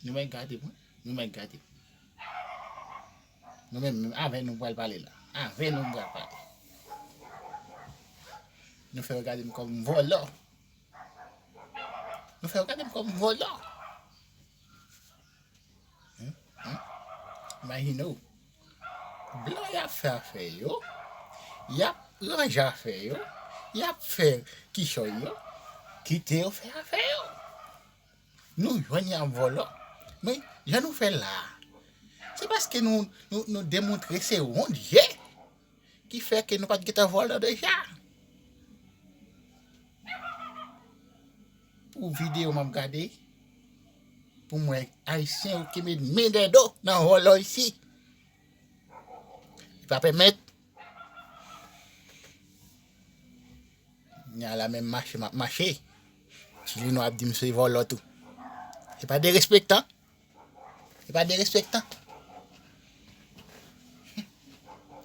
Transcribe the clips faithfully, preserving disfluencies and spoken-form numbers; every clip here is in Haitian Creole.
Nou mèt gade mwen. Nou mèt gade m. Nou menm, menm avè nou pral pale la. Avè nou pral pale. Nou fè yo gade m kòm vòlò. Nou fè yo gade m kòm vòlò. Hein? Hein? Imajine w. Blan y ap fè afè yo. Y ap ranje afè yo. Y ap fè kichòy yo. Kite yo fè afè yo. Nou jwenn y ap vòlò. Men, jan nou fè la a, se paske nou, nou, nou demontre se wont je ki fè ke nou pa t gentan vòlò deja. Pou videyo m ap gade, pou m wè Ayisyen yo ki met men dèdo nan vòlò isi. Li pa pèmèt. Nya la menm mache m ap mache. Ti Lino ap di m se vòlò tou. Se pa derespektan? Se pa derespektan?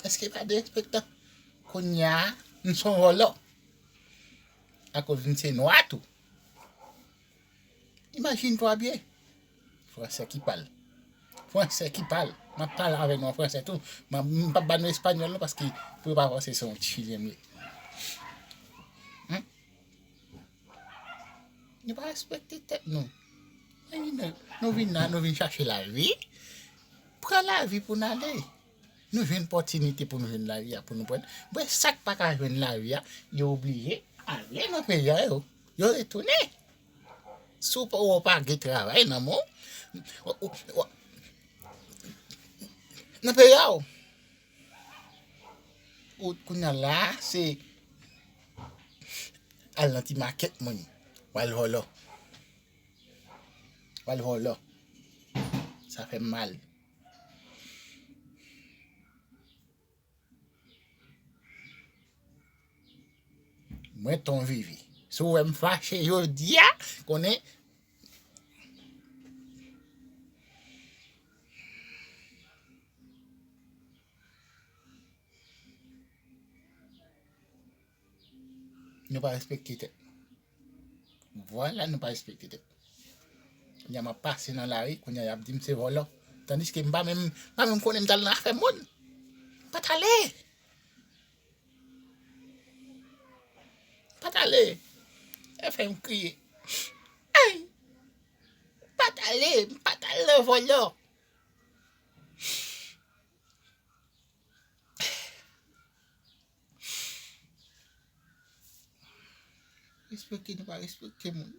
Èske pa derespektan? Kounye a, m se yon vòlò. Akoz m se nwa tou. Imajine twa byen. Fransè ki pale. Fransè ki pale. M ap pale avè nou an fransè tou. M ap, m p ap ba nou espanyòl non, paske pou yo pa panse se yon Chilyen m ye. Hmm? Nou pa respekte tèt nou. Anyen, nou, nou vin la, nou vin chache lavi. Pran lavi pou n ale. Nou jwenn pòtinite pou nou jwenn lavi a, pou nou pran. Bon, sa k pa ka jwenn lavi a, yo oblije ale nan peyi a yo. Yo retounen. Si w pa, w pa gen travay nan men w, w, w, w, nan peyi a w. Ou, kounye a la, se al nan ti makèt moun. W al vòlò. W al vòlò. Sa fè m mal. Mwen Ton Vivi. Si w wè m fache jodi a, konnen nou pa respekte tèt. Vwala, nou pa respekte tèt. Kounye a m ap pase nan lari, kounye a y ap di m se vòlò. Tandiske m pa menm, pa menm konnen m t al nan afè moun. M pa t ale. M pa t ale. Sa fè m kriye. Ay! M pa t ale, m pa t al nan vòlò. Respekte nou pa respekte moun.